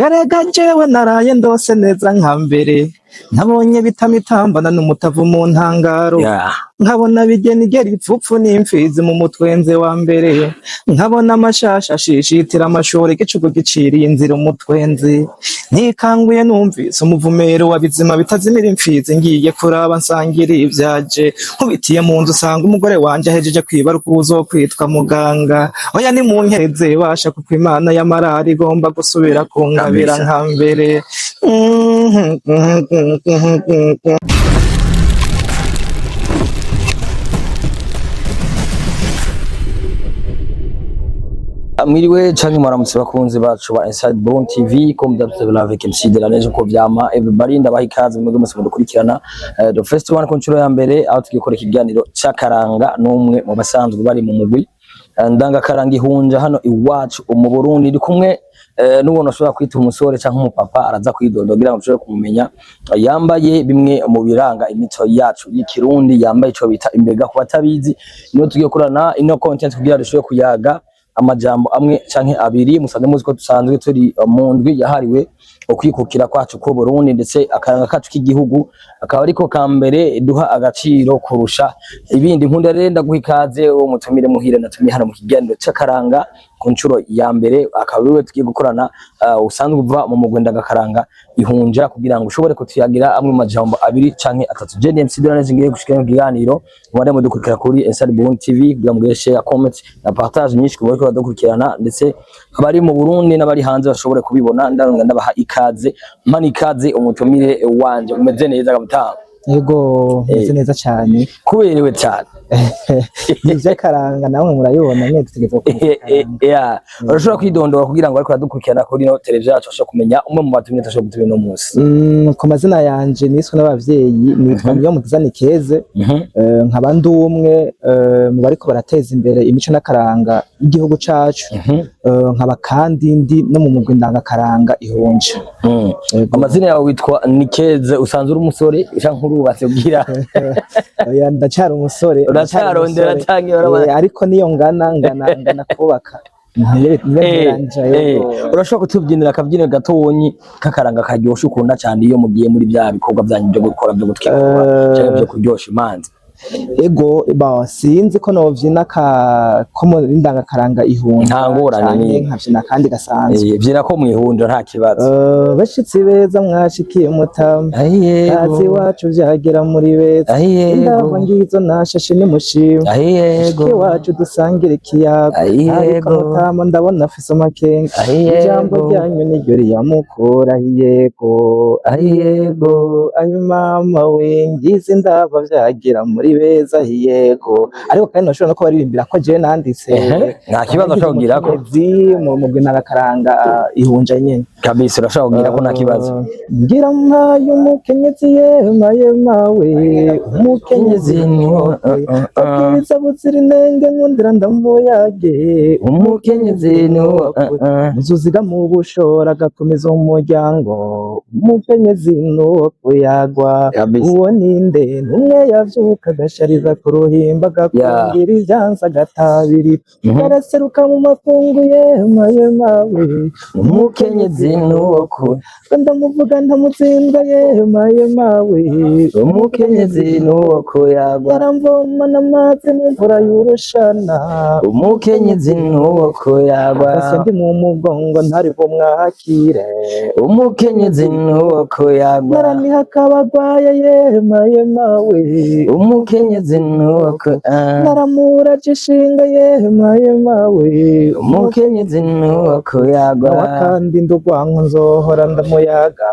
Erega jewe naraye ndose neza nka mbere, nabonye bitamitambana n'umutavu mu ntangaro, nkabona bigenigera ipfupfu n'imfizi mu mutwenze wa mbere, nkabona amashasha ashishitira amashuri, igicugu giciriye inzira umutwenzi. Ntikanguye numvise umuvumero wa bizima bitazimira imfizi, ngiye kuraba nsangira ivyaje. Nkubitiye mu nzu usanga umugore wanje ahejeje kwibaruka uwuzokwitwa muganga. Oya, nimunkeze basha, kuko Imana y'amarari igomba gusubira kungabira nka mbere. Mwiriwe canke mwaramutse bakunzi bacu ba Inside Bone TV, comme d'habitude avec MC de la Neige, uko vyama. Everybody, ndabaha ikaze mwebwe mwese mudukurikirana. The first one ku nshuro ya mbere aho tugiye gukora ikiganiro c'akaranga n'umwe mu basanzwe bari mu mugwi ndangakaranga Ihunja hano iwacu mu Burundi. Ndi kumwe n'ubona ashobora kwita umusore canke umupapa, araza kwidondora kugira ngo dushobore kumumenya. Yambaye bimwe mu biranga imico yacu y'ikirundi, yambaye ico bita imbega. Ku batabizi, niyo tugiye gukorana ino content kugira dushobore kuyaga amajambo amwe canke abiri. Musanzwe muzi ko dusanzwe turi mu ndwi yahariwe ukwikukira kwacu ku Burundi, ndetse akaranga kacu k'igihugu akaba ariko ka mbere duha agaciro kurusha ibindi. Nkunda rero ndaguha ikaze uwo mutumire muhire natumiye hano mu kiganiro c'akaranga ku nshuro ya mbere, akaba ariwe tugiye gukorana, usanzwe uva mu mugwi ndangakaranga Ihunja, kugira ngo ushobore kutuyagira amwe mu majambo abiri canke atatu. Je MC Duraneze, ngiye gushikira mu kiganiro. Mubande mudukurikira kuri Inside Burundi TV kugira ngo mugire share, comment na partage nyinshi ku bariko badukurikirana, ndetse abari mu Burundi n'abari hanze bashobore kubibona. Ndarunga ndabaha ikaze, mpa ikaze umutumire wanje. Umeze neza gamutanga? Yego, meze neza cyane. Kuberewe cyane. Ni ivy'akaranga, namwe murayibona nyene, dutegerezwa kumenya akaranga. Yeah. Urashobora kwidondora kugira ngo ariko aradukurikirana kuri no televiziyo yacu ashobore kumenya umwe mu batumire ashobora gutumira uno munsi. Ku mazina yanje niswe n'abavyeyi nitwa Niyomukiza Nikeze. Nkaba ndi umwe mu bariko barateza imbere imico n'akaranga y'igihugu cacu. Nkaba kandi ndi no mu mugwi ndangakaranga Ihunja. Yego. Amazina yawe witwa Nikeze, usanzwe uri umusore canke urubatse kugira Oya, ndacyari umusore. Uracarondera ndacyari umusore. Canke uraba- Ariko niyo ngana kubaka. Niyo nteranja, yego. Urashobora kutubyinira akabyiniro gatonyi k'akaranga karyoshe ukunda cyane iyo mugiye muri bya bikorwa byanyu byo gukora, byo gutwikura canke byo kuryosha imanza? Ego, ba sinzi ko novyina ka ko muri ndangakaranga Ihunja Nta ngorane. canke nkavyina kandi gasanzwe. Vyina ko mwihunja, nta kibazo. Bashitsi beza mwashikiye mutamu kazi wacu vyagera muri beza, indabo ngizo nashashe nimushima Ahiyego. mushiki wacu dusangire ikiyago, ariko mutama ndabona afise amakenga, ijambo ryanyu niryo riyamukura. Ahiyego, ahiyego, ayi mama we, ngize indabo vyagera muri beza, ahiyego. Ariko kandi nashobora no kubaririmbira ko jewe nanditse. Ehe, nta kibazo, ashobora kugira ko. Umukenyezi mu mugwi ndangakaranga Ihunja nyene. Kabisa, urashobora kugira ko nta kibazo. Ngira mpaye umukenyezi, yema yema we, umukenyezi abwiriza buzira inenge, nkundira ndamuyage. Umukenyezi ni wo muzuziga mu bushora agakomeza umuryango, umukenyezi nuwo kuyagwa. Uwo ninde? Numwe yavyuka agashariza ku ruhimba, agakungira ivyansi, agatabiri araseruka mu makungu, yema yema we. Umukenyezi ni uwo ku Ndamuvuga ntamutsinda, yema yema we. Umukenyezi ni uwo kuyagwa. Yaramvoma n'amazi n'imvura y'urushana. Umukenyezi ni uwo kuyagwa. Gase ndi mu mugongo ntari bumwakire. Umukenyezi ni uwo kuyagwa. Naraniha akabagwaye, yema yema we. Umukenyezi ni uwo ku Naramuraje ishinga, yema yema we. Umukenyezi ni uwo kuyagwa. Nawe kandi ndugwanko nzohora ndamuyaga.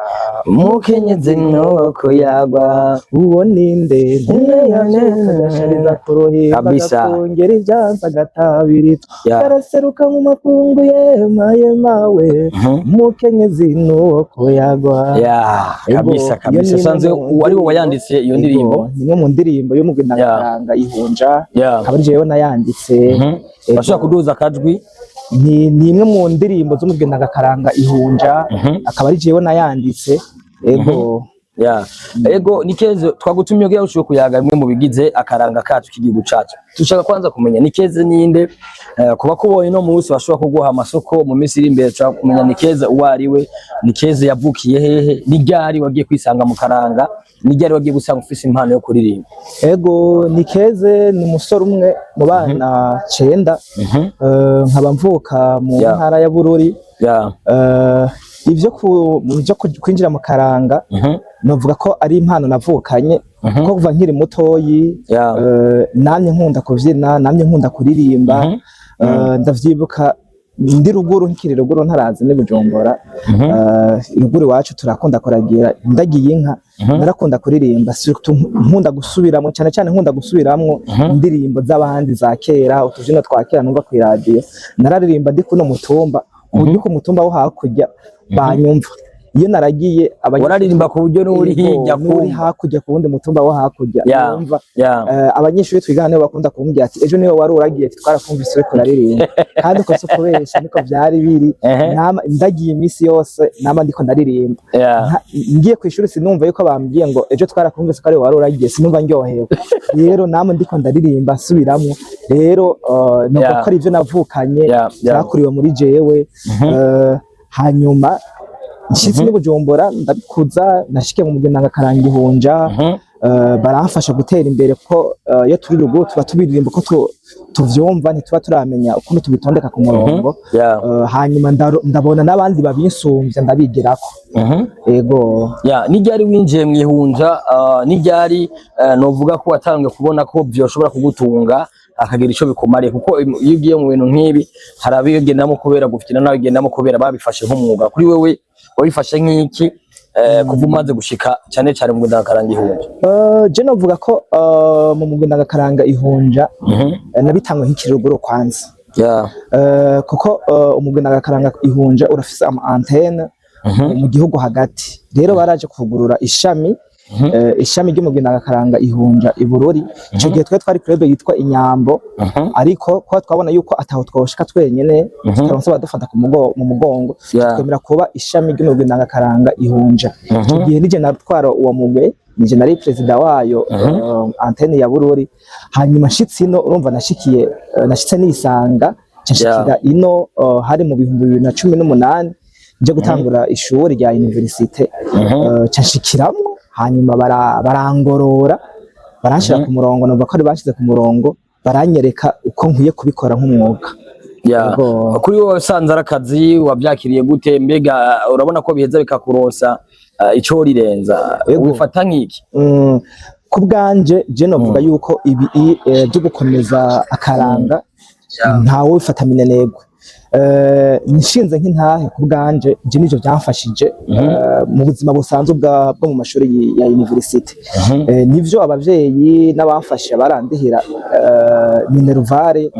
Umukenyezi ni uwo kuyagwa. Uwo ninde? Ntumwe yavyuka agashariza ku ruhimba, agakongera ivyansi, agatabiri araseruka mu makungu, yema yema we. Umukenyezi nuwo kuyagwa. Yeah, Ego, kabisa. iyo Kabisa. ni imwe Usanzwe mu wari wowe ndirimbo. wayanditse iyo ndirimbo? Ego, ni imwe mu ndirimbo y'umugwi ndangakaranga Ihunja, akaba ari jewe nayanditse. Ego. Bashobora kuduza akajwi? Ni imwe mu ndirimbo z'umugwi ndangakaranga Ihunja, akaba ari jewe nayanditse, ego. Yeah. Ego, Nikeze, twagutumye kugira ngo ushobore kuyaga bimwe mu bigize akaranga kacu k'igihugu cacu. Dushaka kwanza kumenya Nikeze ninde, kuba kubonye no munsi bashobora kuguha amasoko mu minsi iri imbere. Dushaka kumenya Nikeze uwo ari we, Nikeze yavukiye hehe, ni ryari wagiye kwisanga mu karanga, ni ryari wagiye gusanga ufise impano yo kuririmba? Ego, Nikeze ni umusore umwe mu bana 9, nkaba mvuka mu ntara ya Bururi. Ivyo kwinjira mu karanga, novuga ko ari impano navukanye, kuko kuva nkiri mutoyi, namye nkunda kuvyina, namye nkunda kuririmba. Ndavyibuka ndi ruguru, nkiri ruguru, ntarazi ni Bujumbura. Ruguru iwacu turakunda kuragira, ndagiye inka, narakunda kuririmba, surtout nkunda gusubiramwo cyane cyane, nkunda gusubiramwo indirimbo z'abandi za kera, utuvyino twa kera numva kw'iradiyo. Nararirimba ndi kuno mutumba, ku buryo ku mutumba wo hakurya banyumva iyo naragiye. Wararirimba ku buryo n'uri hirya n'uri kumva. Hakurya ku wundi mutumba wo hakurya numva. Abanyeshuri twigana nibo bakunda kumbwira ati: "Ejo niwe wari uragiye, ati twarakumvise uriko uraririmba." Kandi uko si ukubesha, niko vyari biri. Nama ndagiye iminsi yose, nama ndiko ndaririmba. Ngiye kw'ishuri, sinumva yuko bambwiye ngo: "Ejo twarakumvise ko ari wari uragiye," sinumva ndyohewe. Rero nama ndiko ndaririmba nsubiramwo. Rero novuga ko ari ivyo navukanye, vyakuriwe muri jewe. Hanyuma nshitse n'i Bujumbura ndabikuza, nashikiye mu mugwi Ndangakaranga Ihunja. Baramfasha gutera imbere, kuko iyo turi ruguru tuba tubiririmba uko tuvyumva, ntituba turamenya ukuntu tubitondeka ku murongo. Hanyuma ndabona n'abandi babinsumvya, ndabigirako. Ego. Ya, ni ryari winjiye mu Ihunja? Ni ryari novuga ko watangiye kubona ko vyoshobora kugutunga, akagira ico bikumariye? Kuko iyo ugiye mu bintu nk'ibi, hari abigendamo kubera gufina n'abigendamo kubera babifashe nk'umwuga. Kuri wewe wabifashe nk'iki, kuva umaze gushika cyane cyane mu Ndangakaranga Ihunja? Je novuga ko mu mugwi Ndangakaranga Ihunja, nabitangwe nk'ikiri ruguru kwanza. Kuko umugwi Ndangakaranga Ihunja urafise ama antenne mu gihugu hagati. Rero baraje kugurura ishami, ishami ry'umugwi Ndangakaranga Ihunja i Bururi. Ico gihe twe twari club yitwa Inyambo, ariko kuba twabona yuko ataho twoshika twenyene, tutaronse abadufata mu mugongo, twemera kuba ishami ry'umugwi Ndangakaranga Ihunja. Ico gihe nije natwara uwo mugwi, nije nari perezida wayo, antenne ya Bururi. Hanyuma nshitse ino, urumva nashikiye, nashitse nisanga, nca nshikira ino, hari mu 2018, nje gutangura ishuri rya université. Nca nshikiramwo, hanyuma barangorora, baranshira ku murongo. Numva ko ari banshize ku murongo, baranyereka uko nkwiye kubikora nk'umwuga. Yego. Kuri wowe wasanze ari akazi, wabyakiriye gute? Mbega urabona ko biheza bikakuronsa ico rirenza? Yego. Ubifata nk'iki? Ku bwanje, je novuga yuko ibi byo gukomeza akaranga ntawe bifata minenegwe. Nshinze nk'intahe, ku bwanje, je nivyo byamfashije mu buzima busanzwe bwo mu mashuri ya university. Nivyo, abavyeyi n'abamfasha barandihira minerval,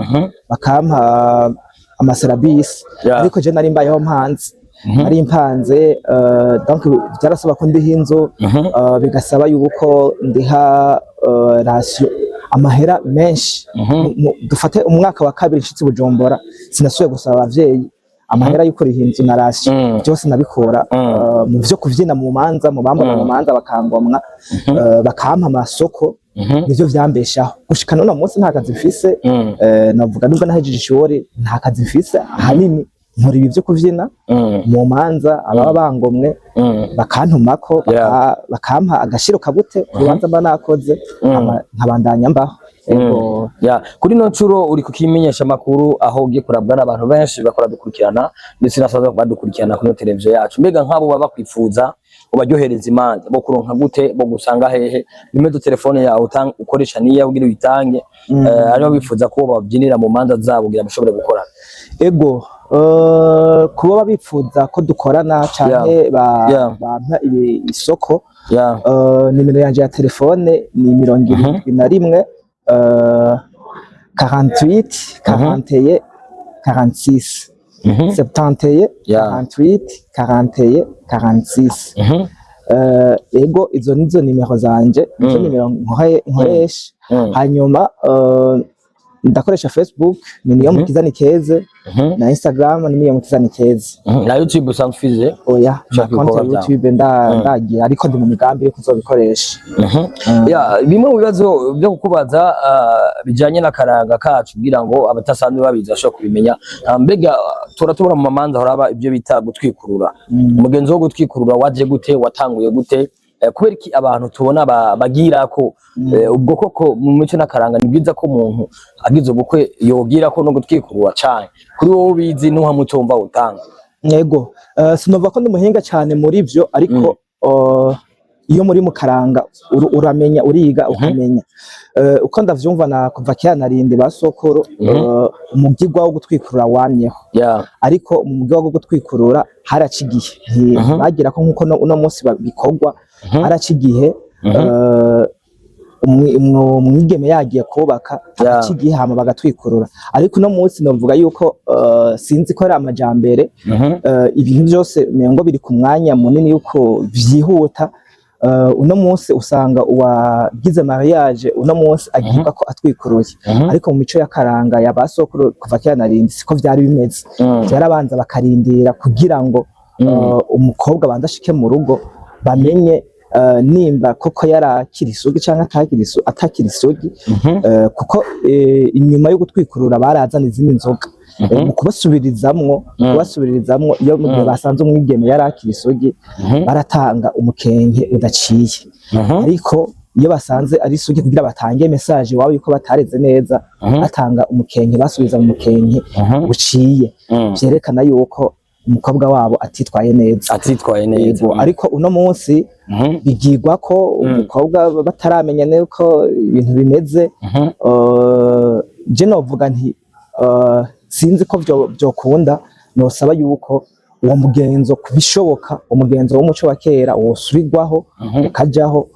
bakampa amaserabisi, ariko je nari mbayeho mpanze, nari mpanze. Donc byarasaba ko ndiha inzu, bigasaba yuko ndiha ration, amahera menshi. Dufate umwaka wa kabiri nshitse Bujumbura, sinasubiye gusaba abavyeyi amahera yo kuriha inzu na ration. Byose nabikura mu vyo kuvyina mu manza, mu bambona mu manza bakangomwa, bakampa amasoko. Nivyo vyambeshaho gushika n'uno munsi. Nta kazi mfise. Navuga nubwo nahejeje ishuri, nta kazi mfise. Ahanini nkora ibi vyo kuvyina mu manza, ababa bangomwe bakantumako, bakampa agashiro kabute ku rubanza mba nakoze, nkabandanya mbaho. Ego. Ya, kuri no ncuro uri kukimenyesha makuru, aho ugiye kurabwa n'abantu benshi bakora dukurikirana, ndetse nasaza badukurikirana kuri televiziyo yacu. Mbega nk'abo baba bakwifuza ubaryohereza imanza, bo kuronka gute? Bo gusanga hehe? Nimero telefone yawe ukoresha niya kugira uyitange, aribo bifuza ko babyinira mu manza zabo kugira bashobore gukorana. Ego, kuba bipfuza ko dukorana canke bampa isoko, nimero yanje ya telefone ni 71, 48 41 46, 71 48 41 46. Ego, izo nizo nimero zanje, nizo nimero nkoresha. Hanyuma Ndakoresha Facebook ni Niyomukiza Nikeze, na Instagram ni Niyomukiza Nikeze. Na YouTube usanzwe ufise? Oya, nta Ushaka konti ya ibikorwa byawe. YouTube ndagira, ariko ndi mu migambi yo kuzobikoresha. Ya, bimwe mu bibazo byo kukubaza bijanye n'akaranga kacu kugira ngo abatasanzwe babizi bashobore kubimenya. Mbega turatubona mu mamanza horaba ibyo bita gutwikurura. Umugenzo wo gutwikurura waje gute? Watanguye gute? Kubera iki abantu tubona bagira ko ubwo koko mu mico n'akaranga ni byiza ko umuntu agize ubukwe yogira ko no gutwikurura cane? Kuri wowe ubizi n'uhamutumva utanga. Yego, sinova ko ndi umuhinga cyane muri vyo, ariko iyo muri mu karanga uramenya, uriga ukamenya. Uko ndavyumva na kuva kera narindi ba sokoro, umugigwa wo gutwikurura wamyeho, ariko mu mugigwa wo gutwikurura haraca igihe. Bagira ko nkuko uno munsi bikorwa, haraca igihe, umwigeme yagiye kubaka, haraca igihe hama bagatwikurura. Ariko uno munsi novuga yuko sinzi ko ari amajambere, ibintu byose umengo biri ku mwanya munini yuko vyihuta. Uno munsi usanga uwagize mariage uno munsi agirwa ko atwikuruye, ariko mu mico y'akaranga ya ba sokuru kuva kera narindi siko vyari bimeze. Vyarabanza bakarindira kugira ngo umukobwa abanze ashike mu rugo, bamenye nimba koko yarakiri isugi canke atakiri isugi, kuko inyuma yo gutwikurura barazana izindi nzoga mu kubasubirizamwo. Iyo mu gihe basanze umwigeme yarakiri isugi, baratanga umukenke udaciye, ariko iyo basanze ari isugi, kugira batange message iwabo yuko batareze neza, batanga umukenke, basubiza mu mukenke uciye, vyerekana yuko umukobwa wabo atitwaye neza. Atitwaye neza. Yego, ariko uno munsi bigirwa ko umukobwa bataramenya nuko ibintu bimeze. Je novuga nti sinzi ko vyokunda, nosaba yuko uwo mugenzo, kubishoboka, umugenzo w'umuco wa kera wosubirwaho, ukajaho,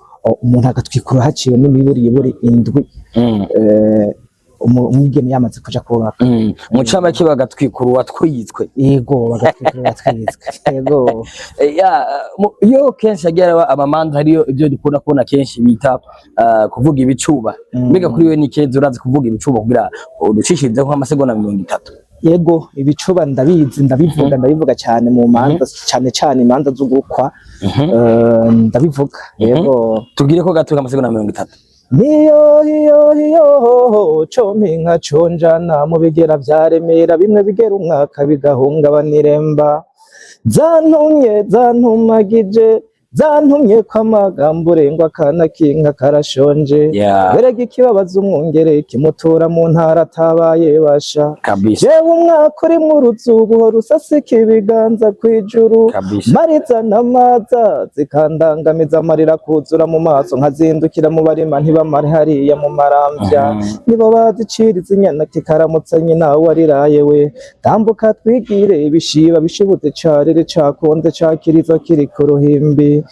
umuntu agatwikura haciwe n'imiburiburi 7, umwigeme yamaze kuja kubaka. Mu camake bagatwikura uwatwitswe. Yego, bagatwikura uwatwitswe, yego. Ya, iyo kenshi hagiye haraba amamanza, hariyo ibyo dukunda kubona kenshi bita kuvuga ibicuba. Mbega kuri we ni keza urazi kuvuga ibicuba kugira uducishirizeho nk'amasegonda 30? Yego, ibicuba ndabizi, ndabivuga, ndabivuga cyane mu manza, cyane cyane imanza z'ugukwa. Ndabivuga, yego. Tubwire ko gato nk'amasegonda 30. Niyo hiyo hiyo compinka conjana mu bigera vya Remera, bimwe bigera umwaka bigahungabana iremba, zantumye zantumagije, zantumye ko amagambo urengwa akana k'inka karashonje. Berega ikibabaza umwungere kimutura mu ntara atabaye basha. Jewe umwaka urimwo uruzuba uhora usasika ibiganza kw'ijuru, mariza n'amaza zikandangamiza, amarira kuzura mu maso, nkazindukira mu barima ntibamare hariya mu maramvya, nibo baziciriza inyana kikaramutsa nyina wariraye we. Tambuka twigire ibishiba bishibutse carire cakonze cakiriza kiri ku ruhimbi.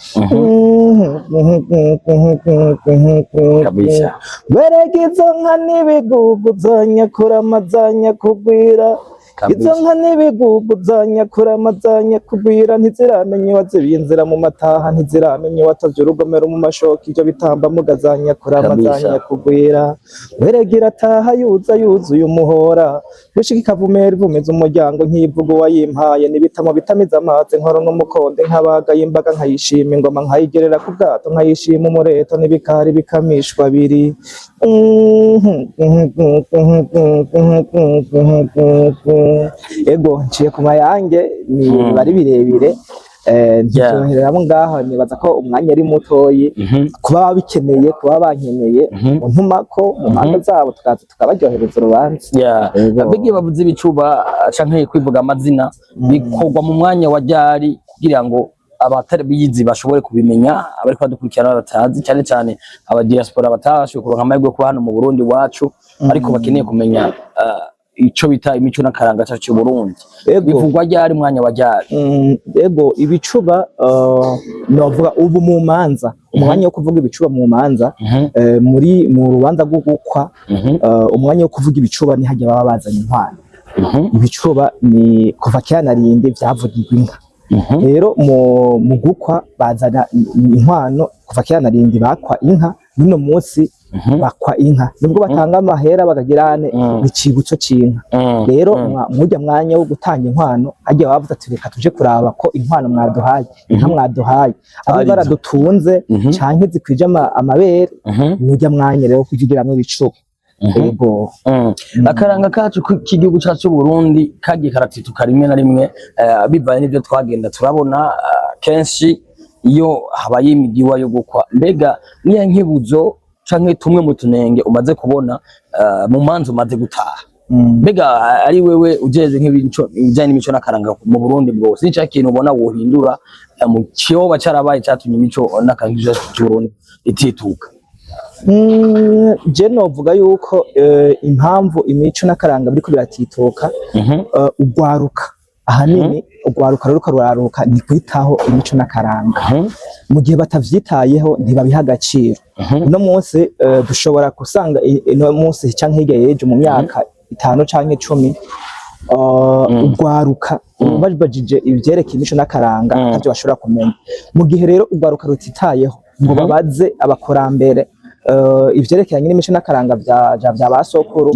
Berega izo nka n'ibigugu za nyakurama za nyakugwira, izo nka n'ibigugu za nyakurama za nyakugwira, ntiziramenya uwazibiye inzira mu mataha, ntiziramenya uwatavye urugomero mu mashoka, ivyo bitambambuga za nyakurama za nyakugwira. Werega irataha yuza yuzuye umuhora, gushika ikavumera ivumiza umuryango nkivuga uwayimpaye, n'ibitamo bitamiza amazi, nkoro n'umukonde, nkabaga y'imbaga, nkayishima ingoma, nkayigerera ku bwato, nkayishima umureto n'ibikari bikamishwa biri. Ego, nciye ku mayange ni bari birebire, ntibyohereramo ngaho, nibaza ko umwanya ari mutoyi. Kuba babikeneye, kuba bankeneye, untumako mu manza zabo, tukaza tukabaryohereza urubanza. Yego. Mbega iyo bavuze ibicuba canke kwivuga amazina bikorwa mu mwanya wa ryari, kugira ngo abatari bizi bashobore kubimenya, abariko badukurikirana batazi, cyane cyane aba diaspora batashoboye kuronka amahirwe yo kuba hano mu Burundi wacu, ariko bakeneye kumenya ico bita imico n'akaranga cacu c'u Burundi? Bivugwa ryari, umwanya wa ryari? Ego, ibicuba, novuga ubu mu manza, umwanya wo kuvuga ibicuba mu manza, muri mu rubanza rwo gukwa, umwanya wo kuvuga ibicuba ni hajya baba bazanye inkwano. Ibicuba ni kuva kera narindi vyavugirwa inka. Rero mu gukwa bazana inkwano, kuva kera narindi bakwa inka, n'uno munsi Bakwa inka, nubwo batanga amahera bakagirane, ni icibutso c'inka. Rero mujya mwanya wo gutanga inkwano, hagiye bavuze ati: "Reka tuje kuraba ko inkwano mwaduhaye, inka mwaduhaye, ari Arizo. baradutunze canke zikwije amabere." Mujya mwanya rero kuvugiramwo ibicuba. Yego. Akaranga kacu k'igihugu cacu c'Uburundi kagiye karatituka rimwe na rimwe, bivanye n'ivyo twagenda turabona, kenshi iyo habaye imidiwa yo gukwa. Mbega niya nkibuzo canke tumwe mu tunenge umaze kubona mu manza umaze gutaha? Mbega ari wewe ujejwe nk'imico, ibijanye n'imico n'akaranga mu Burundi bwose, ni kintu ubona wohindura mu cyoba carabaye catumye imico n'akaranga c'Uburundi itituka? Je novuga yuko impamvu imico n'akaranga biriko biratituka, ugwaruka, ahanini ugwaruka ruriko ruraruka, ni kwitaho imico n'akaranga. Mu gihe batavyitayeho, ntibabiha agaciro. Uno munsi dushobora gusanga uno munsi canke hirya y'ejo, mu myaka 5 canke 10, ugwaruka babajije ivyerekeye imico n'akaranga, atavyo bashobora kumenya. Mu gihe rero ugwaruka rutitayeho ngo babaze abakurambere ivyerekeranye n'imico n'akaranga vya ba sokuru,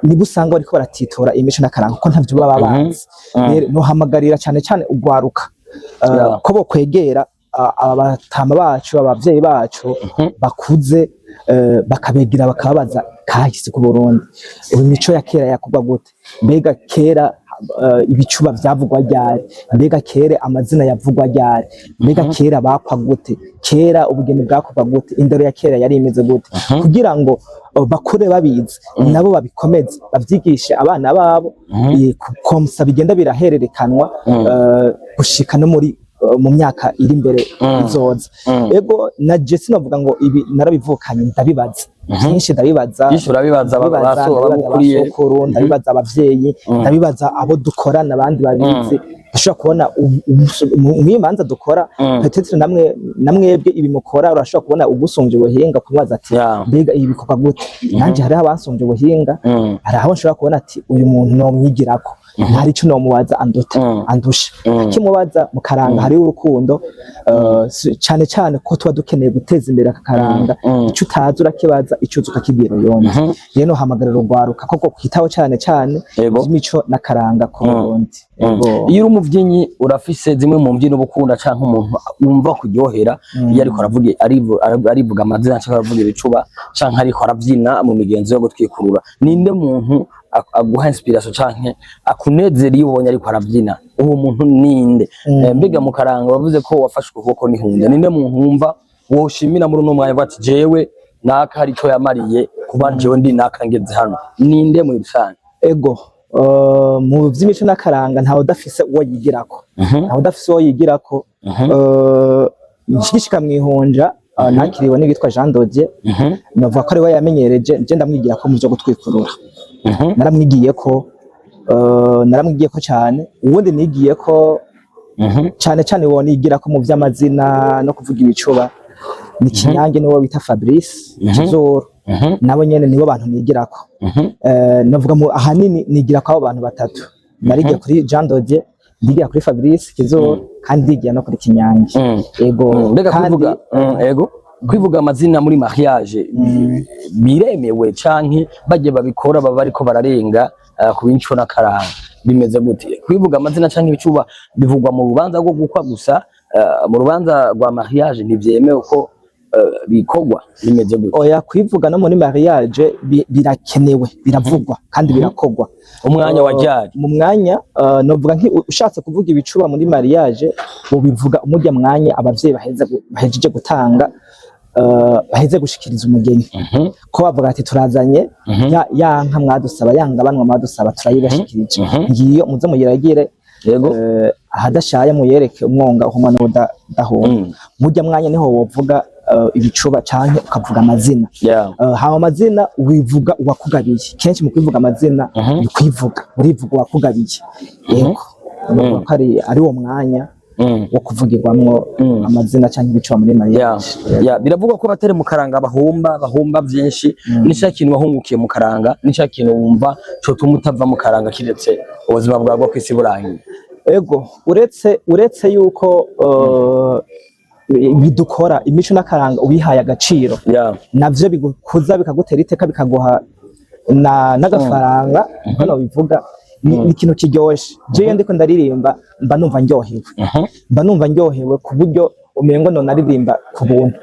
nibo usanga bariko baratitora imico n'akaranga, kuko ntavyo baba bazi. Rero nohamagarira cane cane ugwaruka ko bokwegera aba batama bacu, abavyeyi bacu bakuze, bakabegera bakababaza kahise ku Burundi. Ubu imico ya kera yakorwa gute? Mbega kera ibicuba vyavugwa ryari? Mbega kera amazina yavugwa ryari? Mbega kera bakwa gute? Kera ubugeni bwakorwa gute? Indero ya kera yari imeze gute? Kugira ngo bakure babizi, nabo babikomeze, bavyigishe abana babo, comme ça bigenda birahererekanwa gushika no muri mu myaka iri imbere izoza. Ego, na je sinovuga ngo ibi narabivukanye, ndabibaza byinshi, ndabibaza. Byinshi urabibaza Ndabibaza, baso ndabibaza abagukuriye. abasokuru, ndabibaza abavyeyi, ndabibaza abo dukorana, abandi babizi. Ndashobora kubona mw'imanza dukora, peut-être namwe namwebwe ibi mukora, urashobora kubona ugusumbya ubuhinga, kumubaza ati: "Mbega ibi bikorwa gute?" Nanje hariho abansumbya ubuhinga, hari aho nshobora kubona ati: "Uyu muntu nomwigirako, hari ico nomubaza anduta, andusha." Akimubaza mu karanga hariho urukundo, cane cane ko tuba dukeneye guteza imbere aka karanga. Ico utazi urakibaza, ico uzi ukakibwira uyundi. Rero nohamagarira urwaruka koko kwitaho cane cane ivy'imico n'akaranga ku Burundi. Ego. Iyo uri umuvyinnyi, urafise zimwe mu mbyino uba ukunda canke umuntu wumva kuryohera iyo ariko aravuga, arivuga amazina canke aravuga ibicuba canke ariko aravyina mu migenzo yo gutwikurura. Ninde muntu aguha inspiration canke akunezera iyo ubonye ariko aravyina? Uwo muntu ninde? Mbega mu karanga wavuze ko wafashwe ukuboko n'ihunde, ninde muntu wumva woshimira muri uno mwanya uvuga ati: "Jewe naka hari ico yamariye kuba jewe ndi naka ngeze hano"? Ninde muri rusange? Ego, mu vy'imico n'akaranga ntawe udafise uwo yigirako, ntawe udafise uwo yigirako. Nshishika mwihunja, nakiriwe n'uwitwa Jean Dodier. Navuga ko ari we yamenyereje, nje ndamwigira ko mu vyo gutwikurura. Naramwigiye ko cyane. Ubundi nigiye ko cyane cyane, uwo nigira ko mu vy'amazina no kuvuga ibicuba ni Kinyange, niwo bita Fabrice Kizuru. Nabo nyene nibo bantu nigirako. Navuga mu ahanini nigira ko abo bantu batatu. Narigiye kuri Jean Dodier, ndigira kuri Fabrice Kizuru, kandi ndigira no kuri Kinyange. Ego. Mbega kandi kwivuga, ego, kwivuga amazina muri mariage biremewe canke bagiye babikora baba bariko bararenga ku mico n'akaranga? Bimeze gute kwivuga amazina canke ibicuba? Bivugwa mu rubanza rwo gukwa gusa, mu rubanza rwa mariage ntivyemewe ko bikorwa? Bimeze gute? Oya, kwivuga no muri mariage birakenewe, biravugwa kandi birakorwa. Umwanya wa ryari? Mu mwanya, novuga nki ushatse kuvuga ibicuba muri mariage, ubivuga umurya mwanya abavyeyi bahejeje gutanga, baheze gushikiriza umugeni, ko bavuga ati: "Turazanye ya nka mwadusaba, ya ngabanwa mwadusaba, turayibashikirije, ngiyo, muze muyiragire." Ahadashaye muyereke umwonga uhumwa n'udahuma. Murya mwanya niho wovuga ibicuba canke ukavuga amazina. Hama amazina wivuga uwakugabiye. Kenshi mu kwivuga amazina, ni kwivuga, urivuga uwakugabiye. Yego, mm. ko ari uwo mwanya wo kuvugirwamwo amazina canke ibicuba muri mariage. Yeah. Biravugwa ko batari mu karanga bahomba vyinshi. Ni cya kintu wahungukiye mu karanga, ni cya kintu wumva cotuma utava mu karanga kiretse ubuzima bwawe bwo kwisi burangiye? Ego, uretse yuko bidukora imico n'akaranga ubihaye agaciro, navyo bigukuza, bikagutera iteka, bikaguha na n'agafaranga. Hano bivuga ni ikintu kiryoshe. Jewe ndiko ndaririmba mba numva ndyohewe, mba numva ndyohewe ku buryo umengo nonaririmba ku buntu.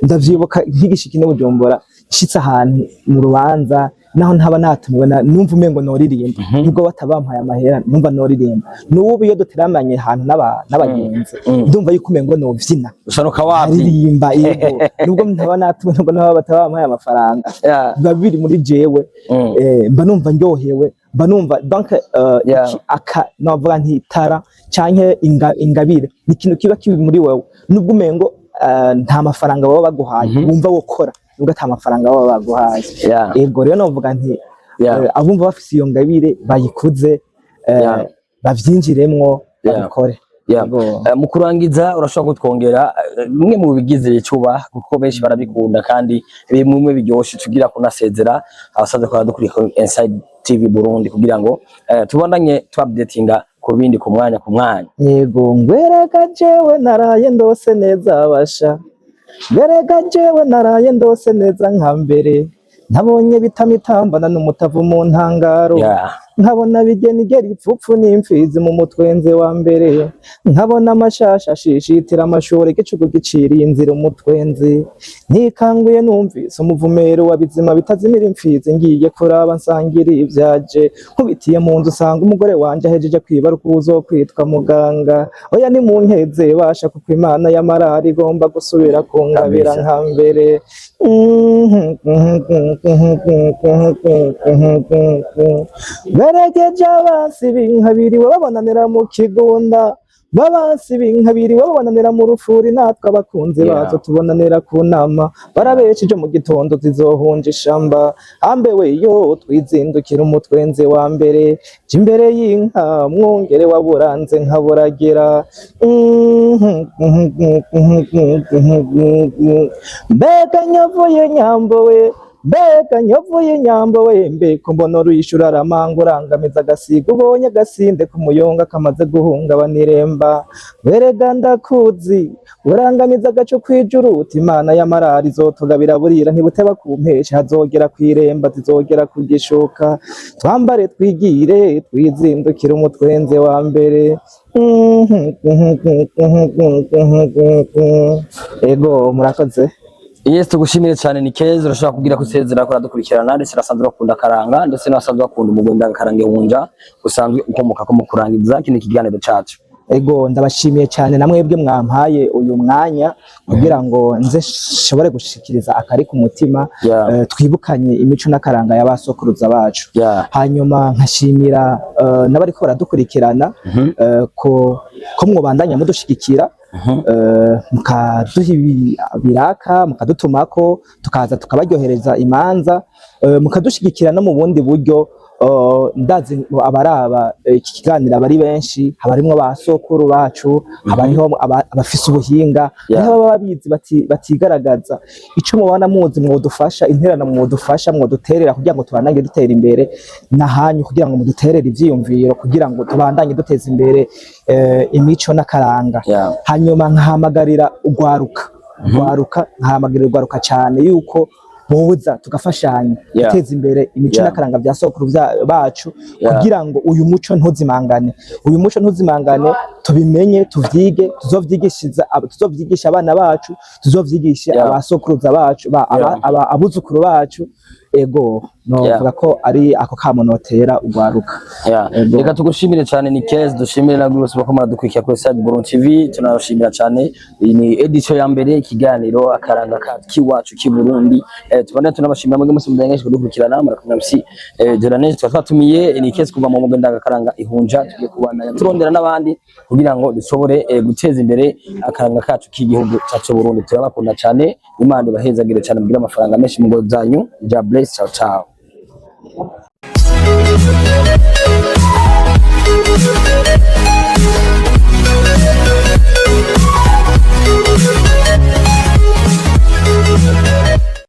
Ndavyibuka nkigishika ino Bujumbura, nshitse ahantu mu rubanza, naho ntaba natumiwe, numva umengo noririmba nubwo batabampaye amahera, numva noririmba. N'ubu iyo duteramanye ahantu n'abagenzi, ndumva yuko umengo novyina, Ushanuka wapi? Aririmba, yego, nubwo ntaba natumiwe, nubwo ntaba batabampaye amafaranga, biba biri muri jewe. Mba numva ndyohewe, mba numva donc aka navuga nti tara canke ingabire ni ikintu kiba kiri muri wewe, nubwo umengo nta mafaranga baba baguhaye, wumva wokora nubwo ata mafaranga baba baguhaye. Ego rero novuga nti abumva bafise iyo ngabire bayikuze, bavyinjiremwo, babikore. Yego. Mu kurangiza, urashobora kutwongera bimwe mu bigize ibicuba, kuko benshi barabikunda kandi bimwe biryoshe, tugira kunasezera abasaza ko badukurikira kuri Inside TV Burundi, kugira ngo tubandanye tuupdatinga ku bindi ku mwanya ku mwanya. Yego, ngwereka jewe naraye ndose neza basha, ngwereka jewe naraye ndose neza nka mbere, nabonye bitamitambana n'umutavu mu ntangaro, nkabona bigenigera ipfupfu n'imfizi mu mutwenze wa mbere, nkabona amashasha ashishitira amashuri, igicuku giciriye inzira umutwenzi. Ntikanguye numvise umuvumero wa bizima bitazimira imfizi, ngiye kuraba nsangira ibyaje, nkubitiye mu nzu usanga umugore wanje ahejeje kwibaruka uwuzokwitwa muganga. Oya, ni mu nkeze basha, kuko Imana y'amarari igomba gusubira kungabira Kabisa. nka mbere. Beregeje abansi b'inkabiri babonanira mu kigunda, babansi b'inkabiri babonanira mu rufuri, natwe abakunzi bazo tubonanira ku nama. Barabesheje mu gitondo zizohunja ishamba ambe we yo twizindukira umutwenzi wa mbere, jya imbere y'inka mwungere waburanze nkaburagira. Mbega nyavuye nyambo we, mbega nyovuye nyambo we, mbeko mbona uruyishura aramanga urangamiza agasiga, ubonye agasinde k'umuyonga kamaze guhungabana iremba. Werega ndakuzi urangamiza agacu kwijuru, uti Imana y'amarari izotugabira burira ntibuteba kumpesha, hazogera kw'iremba zizogera kugishuka, twambare twigire twizindukire umutwenze wa mbere. Ego, murakoze. Yes, tugushimire cyane. Ni keza urashobora kubwira ko usezera ko aradukurikirana, ndetse nasanzwe bakunda karanga, ndetse nasanzwe bakunda umugwi karanga ihunja usanzwe ukomoka ko. Mu kurangiza kino kiganiro cacu. Ego, ndabashimiye cyane namwebwe mwampaye uyu mwanya kugira ngo nze nshobore gushikiriza akari ku mutima, twibukanye imico n'akaranga y'abasokuruza bacu. Hanyuma nkashimira n'abariko baradukurikirana, ko mwobandanya mudushigikira, mukaduha ibiraka, mukadutumako tukaza tukabaryohereza imanza, mukadushigikira no mu bundi buryo. Ndazi abaraba iki kiganiro abari benshi, haba harimwo ba sokuru bacu, haba hariho abafise ubuhinga, hariho ababa babizi batigaragaza. Ico mubana muzi mwodufasha, interano mwodufasha, mwoduterera kugira ngo tubandanye dutera imbere nahanyu, kugira ngo muduterere ivyiyumviro kugira ngo tubandanye duteza imbere imico n'akaranga. Hanyuma nkahamagarira urwaruka, nkahamagarira urwaruka cyane yuko boza tugafashanya guteza imbere imico n'akaranga bya sokuru bacu, kugira ngo uyu muco ntuzimangane, uyu muco ntuzimangane, tubimenye, tuvyige, tuzovyigisha abana bacu, tuzovyigisha abasokuruza bacu, abuzukuru bacu. Ego, novuga ko ari ako kamo notera urwaruka. Ego. Reka tugushimire cyane, ni Kez, dushimire na bose bako muradukurikira kuri Side Burundi TV, tunabashimira cyane. Iyi ni edition ya mbere ikiganiro akaranga ka kiwacu ki Burundi. Tubone tunabashimira mwebwe mwese mudengeje kudukurikirana. Murakumwe MC Joraneje, tuba twatumiye ni Kez kuva mu mugenda akaranga ihunja. Tugiye kubandanya turondera n'abandi kugira ngo dushobore guteza imbere akaranga kacu k'igihugu cyacu Burundi. Turabakunda cyane, Imana ibahezagire cyane, mugire amafaranga menshi mu ngo zanyu. Ja bless, ciao ciao.